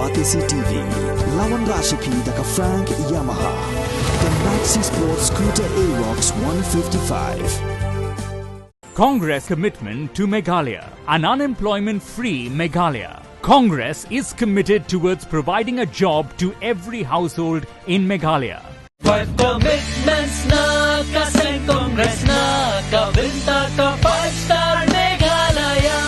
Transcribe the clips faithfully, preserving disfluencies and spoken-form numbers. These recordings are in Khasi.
Batesi T V, lawan Rashipi da ka Frank Yamaha. The Maxi Sports Scooter Aerox one fifty-five. Congress commitment to Meghalaya, an unemployment free Meghalaya. Congress is committed towards providing a job to every household in Meghalaya. Five commitments na ka seng Congress na ka bynta ka five star Meghalaya.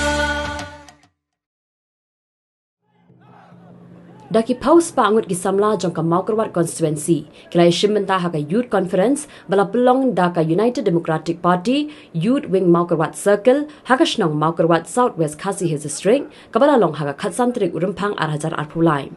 Da ki phew spah ngut ki samla jong ka Mawkyrwat constituency ki la ïashim bynta ha ka Youth Conference ba la pynlong da ka United Democratic Party Youth Wing Mawkyrwat Circle ha ka shnong Mawkyrwat, South West Khasi Hills District, kaba la long ha ka khatsan tarik u Rymphang ar hajar arphew lai.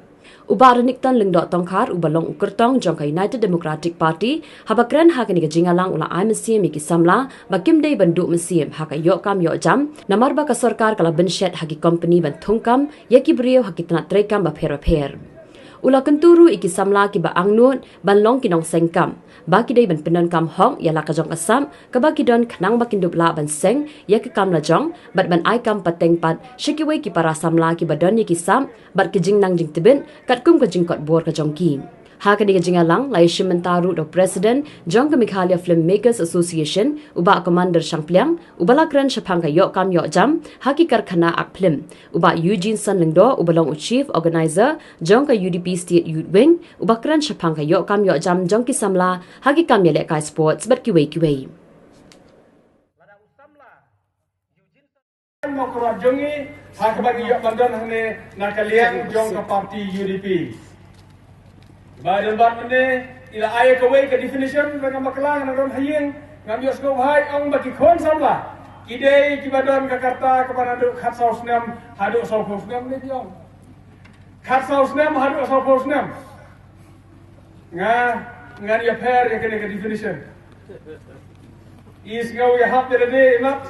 U Bah Renikton Lyngdoh Tongkhar uba long u kyrtong jong ka United Democratic Party, haba kren ha kane ka jingïalang u la ai mynsiem ïa ki samla ba kim dei ban duh mynsiem ha ka ïoh kam ïoh jam, namar ba ka sorkar ka la bynshet ha ki kompani ban thung kam ïa ki briew ha ki tnat treikam bapher bapher. U la kyntu ruh ïa ki samla kiba angnud ban long ki nongseng kam ba ki dei ban pyndonkam hok ïa la ka jong ka sap kaba ki don khnang ba kin dup lah ban seng ïa ka kam la jong bad ban ai kam pateng pat sha kiwei ki para samla kiba don ïa ki sap bad ki jingnang jingtbit katkum ka jingkot bor ka jong ki. Ha kane ka jingïalang la ïashim bynta ruh da u President jong ka Meghalaya Film Makers Association, u Bah Commander Shangpliang, uba la kren shaphang ka ïoh kam ïoh jam ha ki karkhana ak phlim, u Bah Eugene Son Lyngdoh uba long u Chief Organizer jong ka U D P State Youth Wing, uba kren shaphang ka ïoh kam ïoh jam jong ki samla ha ki kam ïalehkai sports bad kiwei kiwei. Mawkyrwat jong ngi ha kaba ngi ïoh ban don hangne na ka liang jong ka party U D P. Ba don bad mynne i la ai kawei ka definition ba ngam bakla, ngam don ha ïing, ngam ïohsngew bha, ong ba ki khun samla ki dei kiba don ka karta kaba naduh khatsaw snem haduh sawphew snem, ne ki ong. Khatsaw snem haduh sawphew snem. Nga, ngan ïapher ïa kane ka definition. I sngew ïahap ïa lade i mat.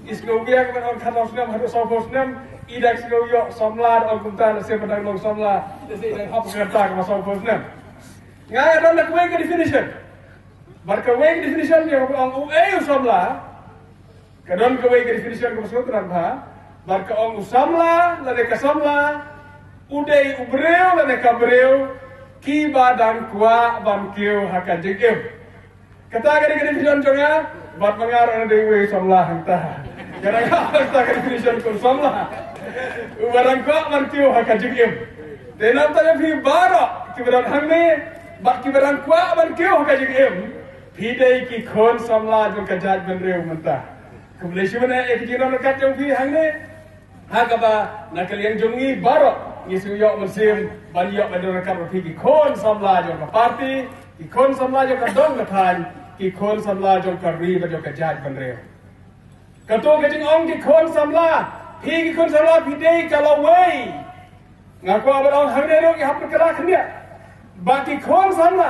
I sngew biang ban ong khatsaw snem haduh sawphew snem. I dang sngew ïoh samla da ong kumta, lehse ba dang long samla, lehse i dang hap ka karta kaba sawphew snem. Nga ïa don da kawei ka definition. Bad kawei ka definition ïa kaba ong uei u samla. Ka don kawei ka definition kaba sngewtynnat bha, bad ka ong u samla lane ka samla u dei u briew lane ka briew kiba dang kwah ban kiew ha ka jingim. Kata ka dei ka definition jong nga, bad ma nga ruh nga dei uwei u samla hangta. Nga dang hap hangta ka definition ka u samla uba dang kwah ban kiew ha ka jingim. Te namar kata ïa phi baroh kiba don hangne bad kiba dang kwah ban kiew ha ka jingim, phi dei ki khun samla jong ka jaitbynriew mynta. Khublei shibun eh ïa ki jingdon ryngkat jong phi hangne. Ha kaba na ka liang jong ngi baroh ngi sngew ïoh mynsiem ban ïoh ban don ryngkat bad phi ki khun samla jong ka party, ki khun samla jong ka dong ka thaiñ, ki khun samla jong ka ri bad jong ka jaitbynriew. Kato ka jingong ki khun samla, phi ki khun samla phi dei ka lawei. Nga kwah ban ong hangne ruh ngi hap ban kyrpad khyndiat ba ki khun samla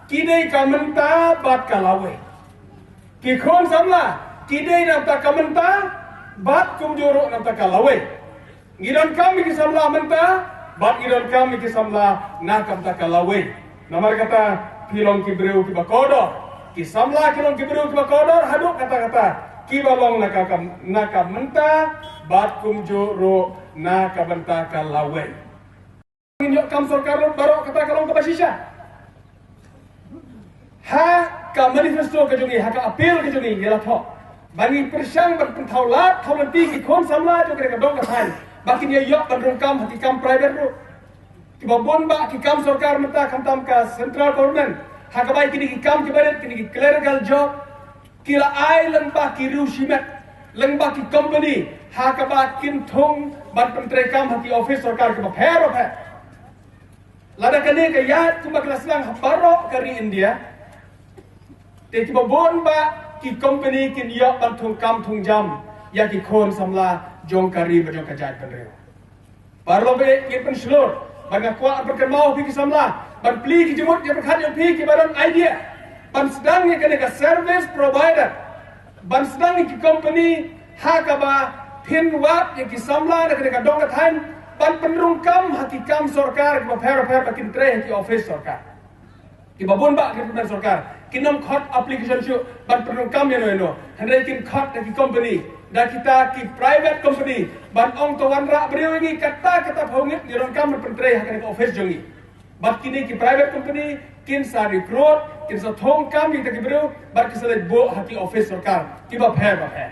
ki dei ka mynta bad ka lawei. Ki khun samla ki dei na ka bynta ka mynta bad kumjuh ruh na ka bynta ka lawei. Ngi donkam ïa ki samla mynta bad ngi donkam ïa ki samla na ka bynta ka lawei. Namar kata phi long ki briew kiba kordor. Ki samla ki long ki briew kiba kordor haduh katta katta, kiba long na ka, ka, na ka bynta bad kumjuh ruh na ka bynta ka lawei. Ngin ïoh kam sorkar ruh baroh kata ka long kaba shisha. Ha ka manifesto ka jong ngi, ha ka appeal ka jong ngi, ngi la thoh ba ngi pyrshang ban pynthaw lad thaw lynti ki khun samla jong ka dong ka thaiñ ba kin ïa ïoh ban rung kam ha ki kam private ruh. Kiba bun bah ki kam sorkar mynta khamtam ka central government, ha kaba ïa kine ki kam kiba rit, kine ki clerical job, ki la ai lyngba ki riew shimet, lyngba ki company, ha kaba kin thung ban pyntreikam ha ki office sorkar kiba pher bapher. Lada kane ka ïaid kumba ki la sdang ha baroh ka ri India, te kiba bun bah ki company kin ïoh ban thung kam thung jam ïa ki khun samla jong ka ri bad jong ka jaitbynriew. Paralok, ngin pynshlur, bad nga kwah ban pynkynmaw phi ki samla ban plie ki jingmut jingpyrkhat jong phi kiba don idea ban sdang ïa kane ka service provider, ban sdang ïa ki company ha kaba phin wad ïa ki samla na kane ka dong ka thaiñ ban pynrung kam ha ki kam sorkar kiba pher bapher ba kin trei ha ki office sorkar. Kiba bun bah ki department sorkar Kin ym khot application shuh ban pyndonkam ïano ïano. Hynrei kin khot da ki company, da kita ki private company, ban ong to wanrah briew ïa ngi kata kata phew ngut, ngi donkam ban pyntrei ha kane ka office jong ngi. Bad kine ki private company kin sa recruit, kin sa thung kam ïa kita ki briew, bad kin sa leit buh ha ki office sorkar kiba pher ba pher.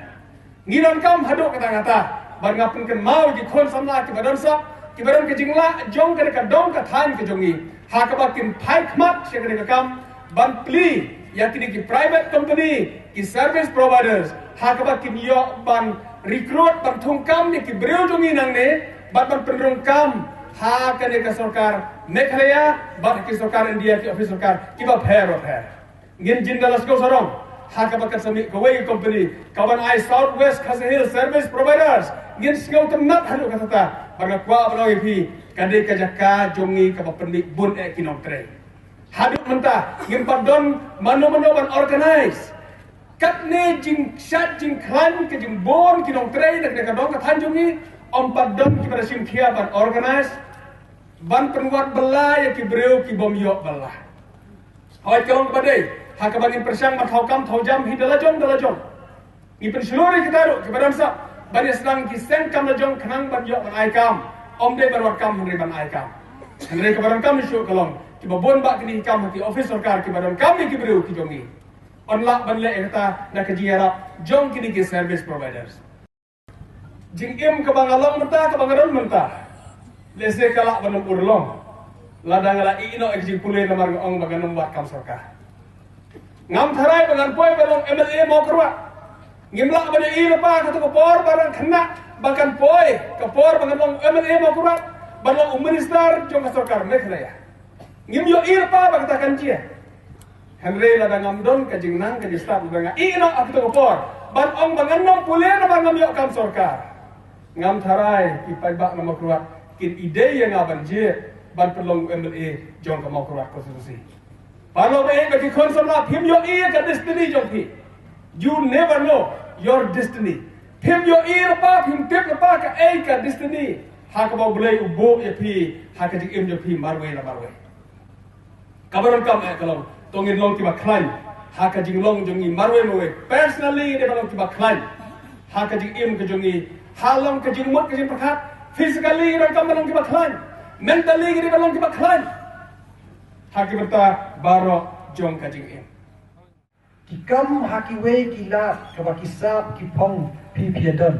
Ngi donkam haduh katta katta ban nga pynkynmaw ïa ki khun samla kiba don sap, kiba don ka jinglah jong kane ka dong ka thaiñ ka jong ngi, ha kaba kin phai khmat sha kane ka kam, ban plie ïa kine ki private company, ki service providers, ha kaba kin ïoh ban recruit, ban thung kam ïa ki briew jong ngi nangne, bad ban pynrung kam ha kane ka sorkar Meghalaya bad ki sorkar India, ki office sorkar kiba pher ba pher. Ngin jin da la sngewsarong ha kaba kan sa mih kawei ka company kaban ai South West Khasi Hills Service Providers. Ngin sngewtynnat haduh katta katta, bad nga kwah ban ong ïa phi, ka dei ka jaka jong ngi kaba pynmih bun eh ki nongtrei. Haduh mynta ngim pat don mano mano ban organize. Katne jingshad jingkhlaiñ, ka jingbun ki nongtrei na ka dong ka thaiñ jong ngi, ym pat don kiba da shim khia ban organize, ban pynwad bylla ïa ki briew ki bym ïoh bylla. Hooid, ka long kaba dei ha kaba ngin pyrshang ban thaw kam thaw jam hi da la jong da la jong. Ngi pynshlur ïa kita ruh kiba don sap ban ïa sdang ki seng kam la jong khnang ban ïoh ban ai kam. Ym dei ban wad kam hynrei ban ai kam. Hynrei kaba donkam shuh ka long kiba bun bah kine ki kam ha ki office sorkar, kiba donkam ïa ki briew ki jong ngi. Yn lah ban leh ïa kata na ka jingïarap jong kine ki service providers. Jingim kaba nga long mynta, kaba nga don mynta, lehse ka lah ban ym urlong lada nga la ïeh noh ïa ka jingpule namar nga ong ba ngan ym wad kam sorkar. Ngam tharai ba ngan poi ban long M L A Mawkyrwat. Ngim lah ban ïohi lypa kato ka por ba ngan khynnah ba kan poi, ka por ba ngan long M L A Mawkyrwat, ban long u minister jong ka sorkar Meghalaya. Ngim ïohi lypa ba kata kan jia. Hynrei lada ngam don ka jingnang ka jingstad, lada nga ïeh noh ha kato ka por ban ong ba ngan ym pule namar ngam ïoh kam sorkar, ngam tharai ki paidbah na Mawkyrwat kin ïadei ïa nga ban jied ban pynlong u M L A jong ka Mawkyrwat constituency. Paralok baieit bad ki khun samla, phim ïohi ïa ka destiny jong phi. You never know your destiny. Phim ïohi lypa, phim tip lypa kaei ka destiny ha kaba U Blei u buh ïa phi ha ka jingim jong phi marwei la marwei. Kaba donkam eh ka long to ngin long kiba khlaiñ ha ka jinglong jong ngi marwei marwei. Personally ngi dei ban long kiba khlaiñ ha ka jingim ka jong ngi, ha long ka jingmut ka jingpyrkhat. Physically ngi donkam ban long kiba khlaiñ. Mentally ngi dei ban long kiba khlaiñ ha ki bynta baroh jong ka jingim. Ki kam ha kiwei ki lad kaba ki sap ki phong phi phi ïa don,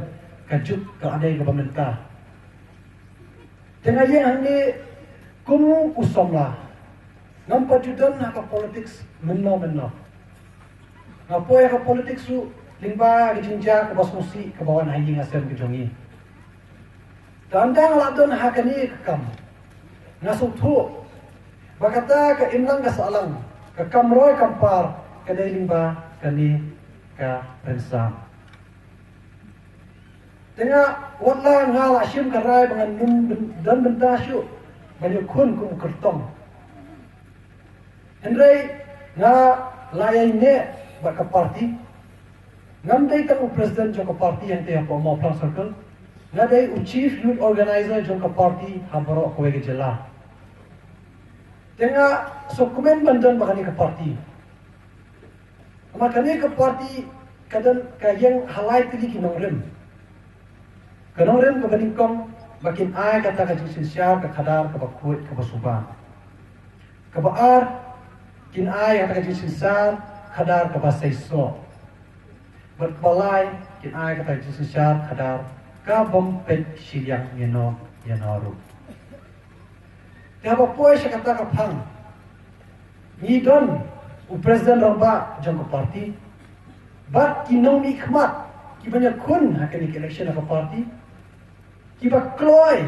ka juk ka dei kaba mynta. Te nga ïeng hangne kum u samla, ngam pat ju don ha ka politics mynno mynno. Nga poi ha ka politics ruh lyngba ka jingjia kaba sngewsih kaba wan ha ïing ha sem ka jong ngi. Te ynda nga la don ha kane ka kam, nga sngewthuh ba kata ka imlang ka sahlang, ka kam roi kam par, ka dei lyngba kane ka rynsan. Te nga, wat la nga la shim ka rai ba ngan ym byn-, don bynta shuh ban ïakhun kum u kyrtong. Hynrei nga la ïaineh bad ka party. Ngam dei tang u president jong ka party hangtei hapoh Mawphlang Circle. Nga dei u chief youth organizer jong ka party ha baroh kawei ka jylla. Te nga sngewkmen ban don bad kane ka party. Namar kane ka party ka don, ka ïeng ha lai tylli ki nongrim. Ka nongrim kaba nyngkong ba kin ai kata ka jingsynshar ka khadar kaba khuid kaba suba. Kaba ar, kin ai kata ka jingsynshar khadar kaba seisoh. Bad kaba lai, kin ai kata ka jingsynshar khadar ka bym peit shiliang ïano ïano ruh. Te haba poi sha kata ka phang, ngi don u president rangbah jong ka party bad ki nongmihkhmat kiba ïakhun ha kane ka election ha ka party, kiba kloi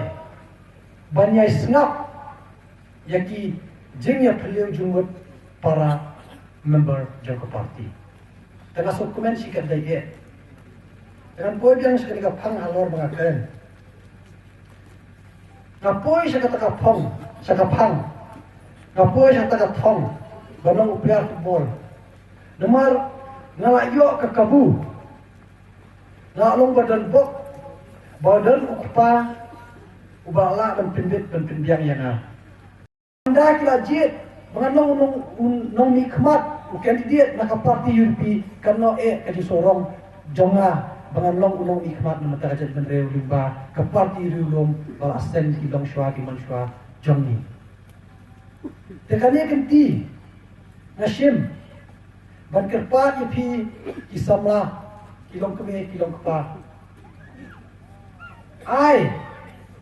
ban ïai sngap ïa ki jingïaphylliew jingmut para member jong ka party. Te nga sngewkmen shikatdei eh. Te ngan poi biang sha kane ka phang halor ba nga kren. Nga poi sha kata ka phong, sha ka phang. Nga poi sha kata ka phong ban long u player football. Namar nga la ïoh ka kabu. Nga long ba don bok, ba don u kpa uba lah ban pynbit ban pynbiang ïa nga. Ynda ki la jied ba ngan long u nong, u nongmihkhmat U candidate na ka party UDP kan noh eh ka jingsngewrong jong nga ba ngan long u nongmihkhmat na ka bynta ka jaitbynriew lyngba ka party riewlum ba la seng ki longshwa ki manshwa jong ngi. Te kane ka lynti nga shim ban kyrpad ïa phi ki samla, ki longkmie ki longkpa. Ai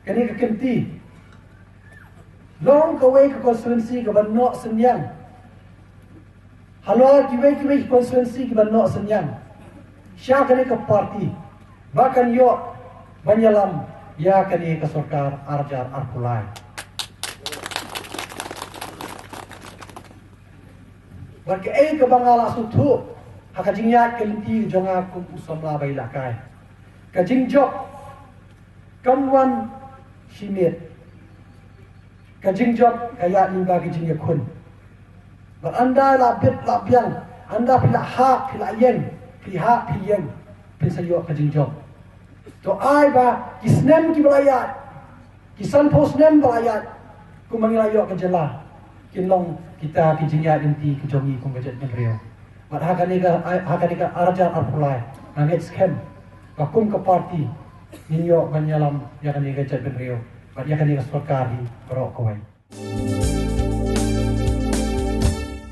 kane ka lynti long kawei ka constituency kaban noh synñiang halor kiwei kiwei ki constituency kiban noh synñiang sha kane ka party ba kan ïoh ban ïalam ïa kane ka sorkar arhajar arphew lai. Bad kaei kaba nga la sngewthuh ha ka jingïaid ka lynti jong nga kum u samla ba ïalehkai, ka jingjop kam wan shimet. Ka jingjop ka ïaid lyngba ka jingïakhun. Bad ynda la bit la biang, ynda phi la hap phi la ïeng, phi hap phi ïeng, phin sa ïoh ka jingjop. To ai ba ki snem kiba la ïaid, ki sanphew snem ba la ïaid, kumba ngi la ïoh ka jylla, kin long kita ki jingïaid lynti ki jong ngi kum ka jaitbynriew. Bad ha kane ka, ha kane ka arhajar arphew lai nga ngeit skhem ba kum ka party ngin ïoh ban ïalam ïa kane ka jaitbynriew bad ïa kane ka sorkar hi baroh kawei.